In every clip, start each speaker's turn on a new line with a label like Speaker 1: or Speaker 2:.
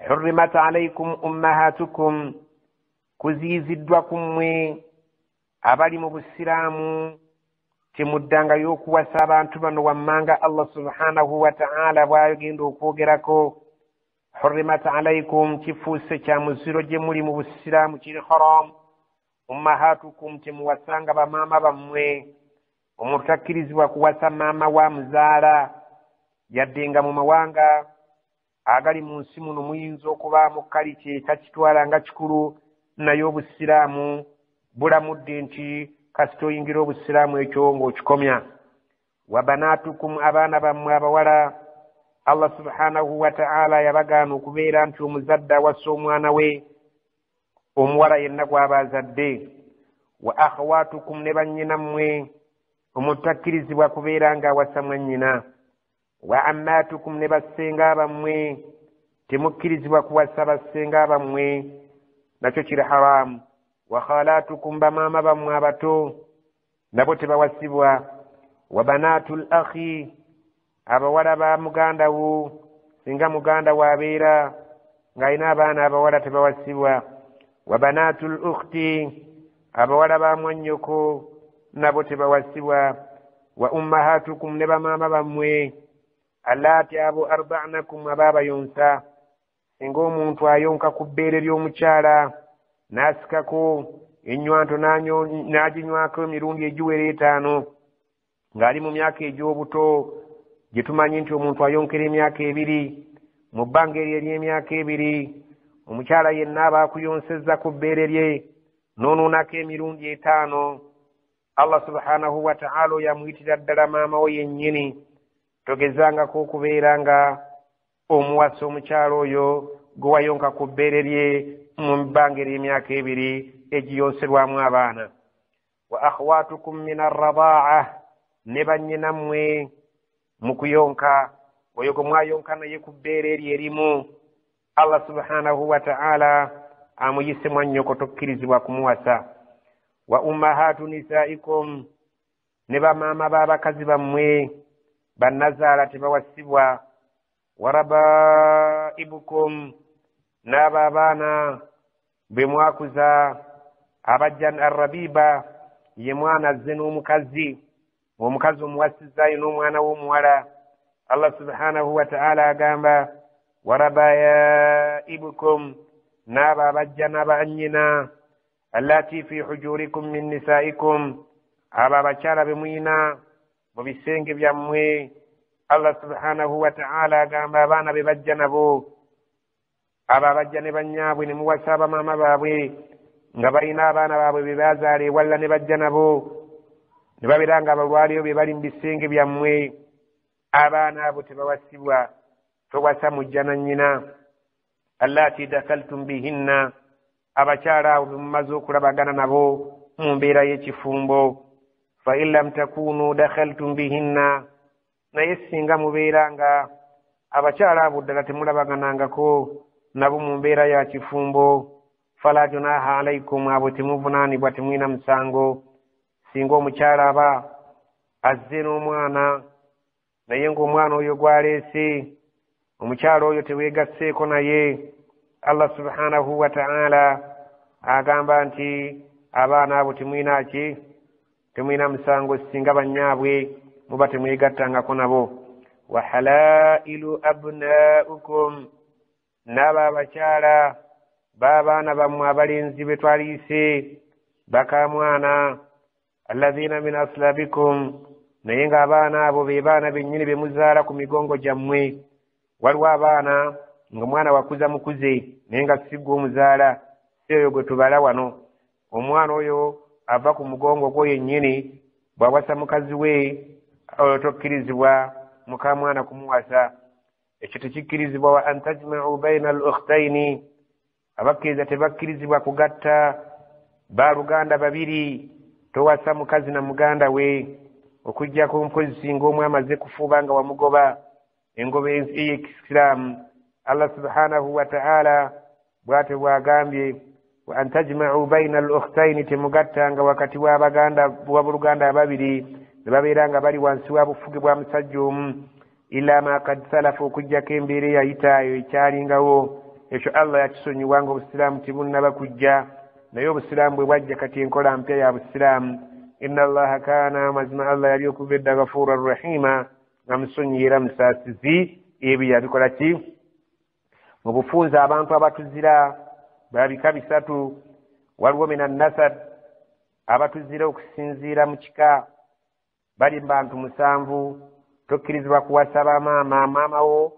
Speaker 1: Hurrimat alaikum ummahatukum, kuziyiziddwa ku mmwe abali mu busiraamu, temuddangayo okuwasa abantu bano wammanga Allah subhanahu wa ta'ala bw'agenda okwogerako. Hurrimat alaikum, kifuuse kya muziro gye muli mu busiraamu, kiri haram. Ummahatukum, temuwasanga bamaama bammwe. Omuntu takkirizibwa kuwasa maama wa muzaala, yadde nga mu mawanga agali mu nsi muno muyinza okubaamu kalica etakitwala nga kikulu, naye obusiraamu bulamudde nti kasita oyingira obusiraamu ekyo ng'okikomya. Wa banaatukum, abaana bammwe abawala, Allah subhanahu wa ta'ala yabagaana okubeera nti omuzadde awasa omwana we omuwala yenna gw'aba azadde. Wa akhawatukum, ne bannyinammwe, omuntu takkirizibwa kubeera ng'awasa mwannyina. Wa ammaatukum, ne bassenga bammwe, temukkirizibwa kuwasa bassenga bammwe, nakyo kiri haramu. Wa khalatukum, bamaama bammwe abato nabo tebawasibwa. Wa banaatul akhi, abawala ba muganda wo, singa muganda wo abeera ng'alina abaana abawala tebawasibwa. Wa banaatul ukhti, abawala ba mwannyoko nabo tebawasibwa. Wa ummahatukum, ne bamaama bammwe, allaati abo arda'nakum, abaabayonsa. Singa omuntu ayonka ku bbeere ly'omukyala n'asikako ennywanto n'aginywako emirundi egiwera 5 ng'ali mu myaka egy'obuto, gye tumanyi nti omuntu ayonkera emyaka 2, mu bbanga eryo ery'emyaka 2 omukyala yenna aba akuyonsezza ku bbeere lye n'onuunako emirundi 5, Allah subhanahu wa ta'ala oyo amuyitira ddala maama we yennyini. Togezangako okubeera nga omuwasa omukyala oyo gwe wayonka ku bbeere lye mu bbanga ery'emyaka 2 egiyonserwamu abaana. Wa akhwatukum min arradaa'a, ne bannyinammwe mu kuyonka, oyo gwe mwayonka naye ku bbeere eryo erimu, Allah subhanahu wa ta'ala amuyise mwannyoko, tokkirizibwa kumuwasa. Wa ummahatu nisaikum, ne bamaama b'abakazi bammwe bannazaala tebawasibwa. Wa rabaibukum, n'abo abaana be mwakuza, abajja arrabiba ye mwana azze n'omukazi, omukazi omuwasizaayo n'omwana w'omuwala. Allah subhanahu wa ta'ala agamba wa rabaibukum, n'abo abajja n'abannyina, allati fi hujurikum min nisaikum, abo abakyala be muyina mu bisenge byammwe. Allah subhanahu wa ta'ala agamba abaana be bajja nabo, abo abajja ne bannyaabwe ne muwasa abamaama baabwe nga balina abaana baabwe be bazaala ewalala ne bajja nabo ne babeera nga abalwaliyo be bali mu bisenge byammwe, abaana abo tebawasibwa. Towasa mujja na nnyina. Allati dakaltum bihinna, abakyala abo be mumaze okulabagana nabo mu mbeera y'ekifumbo. Fa in lam takunu dakhaltum bihinna, naye singa mubeera nga abakyala abo ddala temulabaganangako nabo mu mbeera ya kifumbo, fala junaha alaikum, abo temuvunaanibwa, temulina musango. Singa omukyala aba azze n'omwana naye ng'omwana oyo gw'aleese omukyala oyo teweegasseeko naye, Allah subhanahu wa ta'ala agamba nti abaana abo temulina ki, temulina musango singa bannyaabwe muba temwegattangako nabo. Wa halailu abnaukum, n'abo abakyala b'abaana bammwe abalenzi be twaliise bakamwana, alladhina min aslabikum, naye ng'abaana abo be baana bennyini be muzaala ku migongo gyammwe. Waliwo abaana ng'omwana wakuza mukuze naye nga si gwe omuzaala, si oyo gwe tubala wano. Omwana oyo ava ku mugongo gwo yennyini, bw'awasa mukazi we oyo tokkirizibwa mukamwana kumuwasa, ekyo tekikkirizibwa. Wa an tajma'u baina al ukhtaini, abakkiriza tebakkirizibwa kugatta baluganda babiri, towasa mukazi na muganda we, okuggyako mpozi ng'omu amaze kufuuba nga wamugoba engoba ey'ekisiraamu. Allah subhanahu wa ta'ala bw'atyo bw'agambye wa an tajma'u baina al ukhtaini, temugattanga wakati w'abaganda w'aboluganda ababiri ne babeera nga bali wansi wa bufuge bwa musajja omu, illa ma kad salafa, okuggyako embeera eyayitaayo ekyalingawo. Ekyo Allah yakisonyiwa nga obusiraamu tebunnaba kujja, naye obusiraamu bwe bwajja kati enkola mpya ya busiraamu. Inna Allaha kaana, mazima Allah yali okuva edda Ghafuura Rahima, nga musonyiyi era musaasizi. Ebyo yabikola ki? Mu bufunze abantu abatuzira babika bisatu. Waliwo mina nasab, abatuzira okusinziira mu kika, bali bantu 7. Tokkirizibwa kuwasa bamaama, maama wo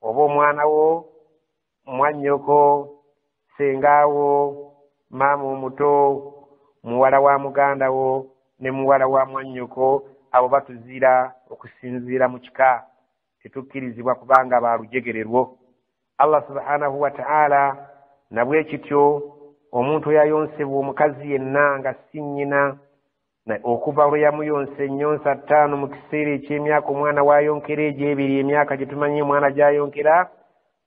Speaker 1: oba omwana wo, mwannyoko, sengaawo, maama omuto, muwala wa muganda wo ne muwala wa mwannyoko. Abo batuzira okusinziira mu kika, tetukkirizibwa kubanga balujegererwo. Allah subhanahu wa ta'ala nabwe kityo omuntu eyayonsebwa omukazi yenna nga si nnyina, okuva lwe yamuyonsa ennyonsa 5 mu kiseera eky'emyaka omwana w'ayonkera egyo 2, emyaka gye tumanyi omwana gy'ayonkera,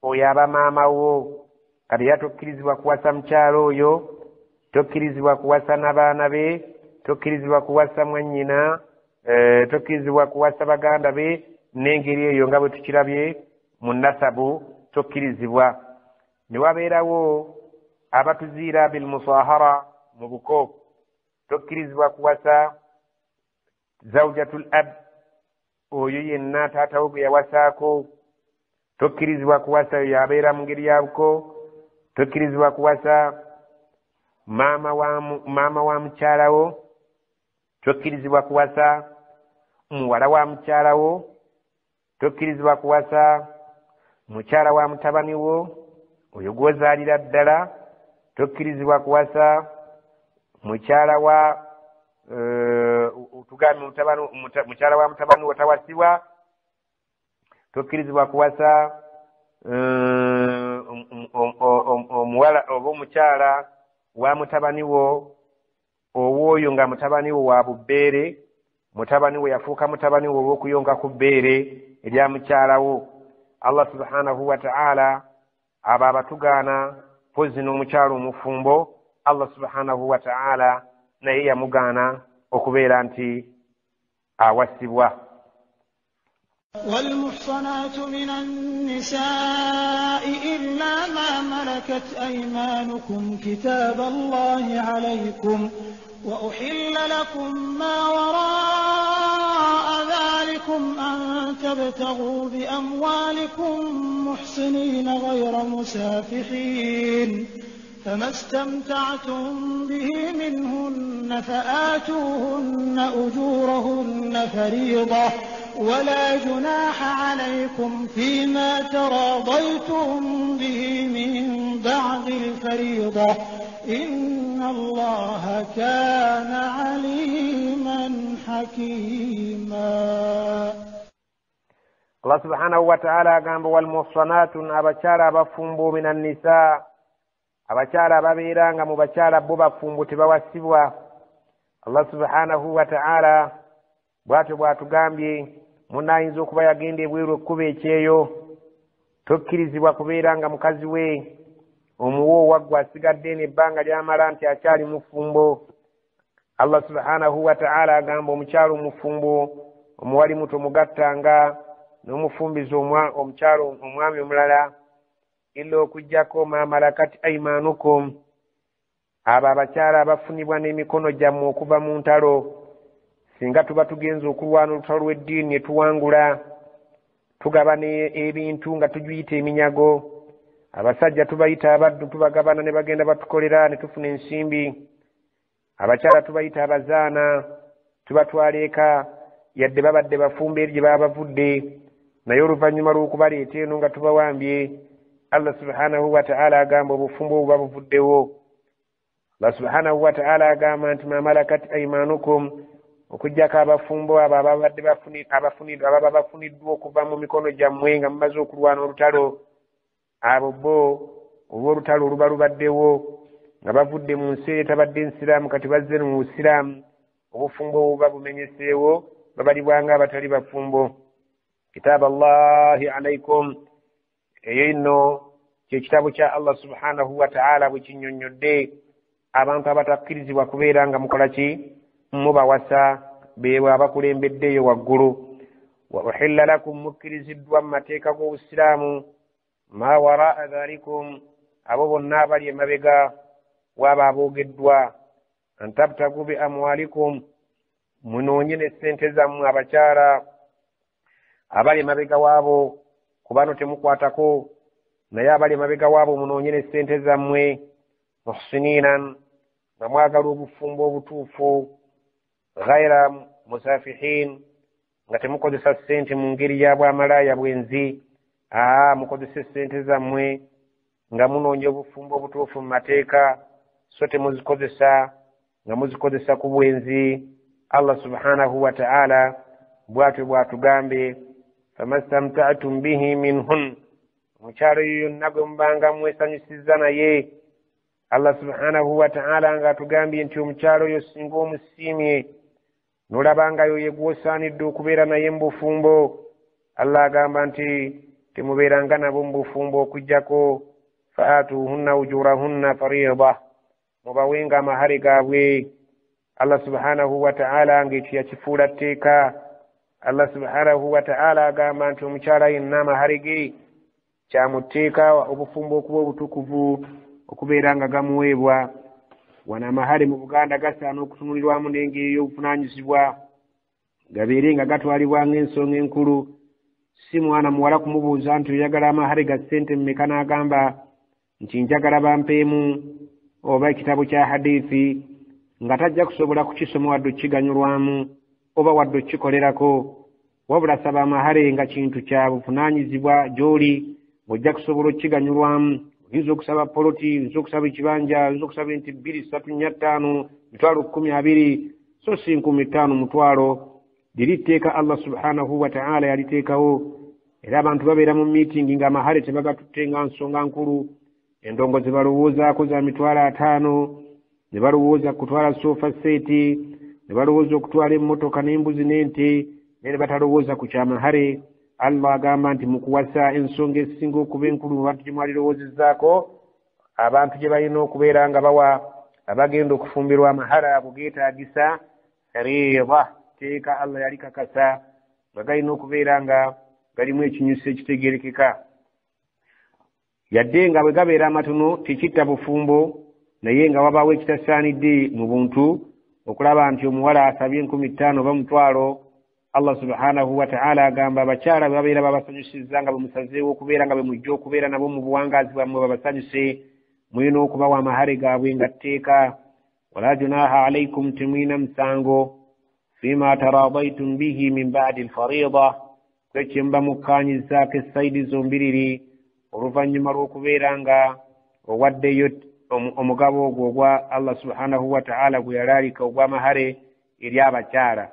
Speaker 1: oyo aba maama wo. Kati era tokkirizibwa kuwasa mukyala oyo, tokkirizibwa kuwasa n'abaana be, tokkirizibwa kuwasa mwannyina, tokkirizibwa kuwasa baganda be, n'engeri eyo nga bwe tukirabye mu nasabu tokkirizibwa. Ne wabeerawo abatuziira bilmusahara, mu buko. Tokkirizibwa kuwasa zawjatul ab, oyo yenna taatawo gwe yawasaako. Tokkirizibwa kuwasa oyo yabeera mu ngeri ya buko. Tokkirizibwa kuwasa maama wa mukyalawo. Tokkirizibwa kuwasa muwala wa mukyalawo. Tokkirizibwa kuwasa mukyala wa mutabani wo, oyo gw'ozaalira ddala. Tokkirizibwa kuwasa mukyala wa tugambe mukyala wa mutabani wo tawasibwa. Tokkirizibwa kuwasa omuwala oba omukyala wa mutabani wo, ow'oyo nga mutabani wo wa bubbeere, mutabani we yafuuka mutabani wo olw'okuyonka ku bbeere erya mukyala wo. Allah subhanahu wa ta'ala abo abatugaana, mpozi n'omukyala omufumbo Allah subhanahu wa ta'ala naye yamugaana okubeera nti awasibwa.
Speaker 2: والمحصنات من النساء إلا ما ملكت أيمانكم كتاب الله عليكم وأحل لكم ما وراء ذلكم أن تبتغوا بأموالكم محصنين غير مسافحين فما استمتعتم به منهن فآتوهن أجورهن فريضة ولا جناح عليكم فيما تراضيتم به من بعد الفريضة إن الله كان عليما حكيما.
Speaker 1: Allah subhanahu wa ta'ala agamba walmuhsanatu, abakyala abafumbo, minan nisa, abakyala ababeera nga mu bakyala bo bafumbo tebawasibwa. Allah subhanahu wa ta'ala bw'atyo bw'atugambye, munaayinza okuba yagenda ebweru ekkuba ekyeyo, tokkirizibwa kubeera nga mukazi we omuwa owaggwa asigadde eno ebbanga ly'amala nti akyali mufumbo. Allah subhanahu wa ta'ala agamba omukyala omufumbo omuwali muto mugattanga n'omufumbiza omukyala omwami omulala, illa okuggyako ma malakat aymanukum, abo abakyala abafunibwa n'emikono gyammwe okuva mu ntalo. Singa tuba tugenze okulwana olutalo lw'eddiini ne tuwangula, tugabana ebintu nga tugiyita eminyago. Abasajja tubayita abaddu, tubagabana ne bagenda batukolera ne tufuna ensimbi. Abakyala tubayita abazaana, tubatwala eka yadde babadde bafumba eri gye baba bavudde, naye oluvannyuma lw'okubaleeta eno nga tubawambye, Allah subhanahu wa ta'ala agamba obufumbo obuba buvuddewo. Allah subhanahu wa ta'ala agamba nti ma malakat aymanukum, okuggyako abafumbo abo ababadde ababa bafuniddwa okuva mu mikono gyammwe nga mumaze okulwana olutalo, abo bo olw'olutalo oluba lubaddewo nga bavudde mu nsi etabadde nsiraamu kati bazze mu busiraamu, obufumbo obuba bumenyeseewo babalibwanga abatali bafumbo. Kitaaba Allahi alaikum, eyo nno kye kitabo kya Allah subhanahu wa ta'ala bwe kinnyonnyodde abantu abatakkirizibwa kubeera nga mukola ki, mubawasa, beebwe abakulembeddeeyo waggulu. Wa uhilla lakum, mukkiriziddwa mu mateeka g'obusiraamu Ma waraa dhalikum, abo bonna abali emabega waaba aboogeddwa, antabtagu bi amwalikum, munoonye ne ssente zammwe. Abakyala abali emabega waabo, kubano temukwatako, naye abali emabega waabo munoonye ne ssente zammwe. Muhsininan, nga mwagala obufumbo obutuufu, ghaira musafihin, nga temukozesa ssente mu ngeri ya bwamalaaya bwenzi. Mukozese ssente zammwe nga munoonya obufumbo obutuufu mu mateeka, so temuzikozesa nga muzikozesa ku bwenzi. Allah subhanahu wa ta'ala bwatyo bwatugambe, famastamta'tum bihi minhun, omukyalo oyo yonna gwe mubanga mwesanyusizza naye. Allah subhanahu wa ta'ala ng'atugambye nti omukyalo oyo singa omusiimye n'olabangayo ye gw'osaanidde okubeera naye mu bufumbo, Allah agamba nti temubeeranga nabo mu bufumbo okuggyako faatuhunna ujurahunna fariida, mubawenga amahare gaabwe. Allah subhanahu wa ta'ala ng'ekyo yakifuula tteeka. Allah subhanahu wa ta'ala agamba nti omukyala yenna amahare ge kyamutteeka obufumbo okuba obutukuvu okubeera nga gamuweebwa. Wano amahare mu Buganda gasaana okutunulirwamu n'engeri y'obuvunaanyizibwa, gabeere nga gatwalibwa ng'ensonga enkulu. Si mwana muwala kumubuuza nti oyagala amahare ga ssente mmeka, n'agamba nti njagala bampeemu oba ekitabo kya hadithi, nga tajja kusobola kukisoma wadde okukiganyulwamu oba wadde okukikolerako. Wabula saba amahare nga kintu kya buvunaanyizibwa gy'oli, ng'ojja kusobola okukiganyulwamu. Oyinza okusaba poloti, oyinza okusaba ekibanja, oyinza okusaba ente 2, 3, 4, 5, mitwalo 10, 20, so si 5,000 mutwalo. Liri tteeka Allah subhanahu wa ta'ala yaliteekawo. Era abantu babeera mu miitingi ng'amahare tebagatutte nga nsonga nkulu. Endongo ze balowoozaako za mitwalo 5, ne balowooza kutwala sofa seeti, ne balowooza okutwala emmotoka n'embuzi n'ente, naye ne batalowooza ku kyamahare. Allah agamba nti mu kuwasa ensonga ezisinga okuba enkulu mu bantu gye mwalirowoozezaako, abantu gye balina okubeera nga bawa abagenda okufumbirwa amahare ago geetaagisa fariida, tteeka Allah yalikakasa nga galina okubeera nga galimu ekinyusi ekitegeerekeka. Yadde nga bwe gabeera amatono tekitta bufumbo, naye nga wabaawo ekitasaanidde mu buntu okulaba nti omuwala asabye 5,000 oba 1,000. Allah subhanahu wa ta'ala agamba abakyala bwe babeera babasanyusizza nga bemusazeewo okubeera nga bemujja okubeera nabo mu buwangaazi bwammwe babasanyuse, mulina okubawa amahare gaabwe nga tteeka. Wala junaha alaikum, temulina musango, fima taradaitum bihi min ba'di alfarida, kwekyo muba mukkaanyizaako essayidi zombiriri oluvannyuma lw'okubeera nga owaddeyo omugabo ogwo ogwa Allah subhanahu wa ta'ala gwe yalaalika ogw'amahare eri abakyala.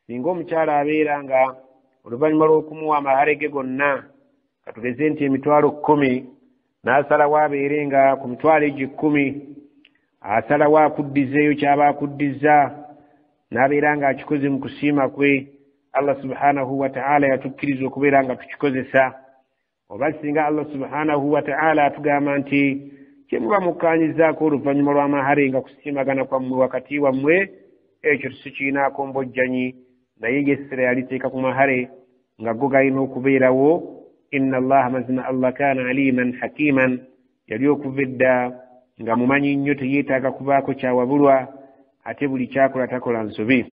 Speaker 1: Singa omukyala abeera nga oluvannyuma lw'okumuwa amahare ge gonna, katugeze nti emitwalo 10, n'asalawo abeere nga ku mitwalo egyo 10 asalawo akuddizeeyo ky'aba akuddiza, n'abeera nga akikoze mu kusiima kwe, Allah subhanahu wa ta'ala yatukkiriza okubeera nga tukikozesa. Oba singa Allah subhanahu wa ta'ala atugamba nti kyemuba mukkaanyizaako oluvannyuma lw'amahare nga kusiimagana kwammwe wakati wammwe, ekyo tusikiinaako mbojjanyi, naye yessira yaliteeka ku mahare nga go galina okubeerawo. Inna Allaha, mazima Allah, kaana aliman hakiman, yali okuva edda nga mumanyi nnyo, teyeetaaga kubaako kyawabulwa, ate buli kyakola takola nsobi.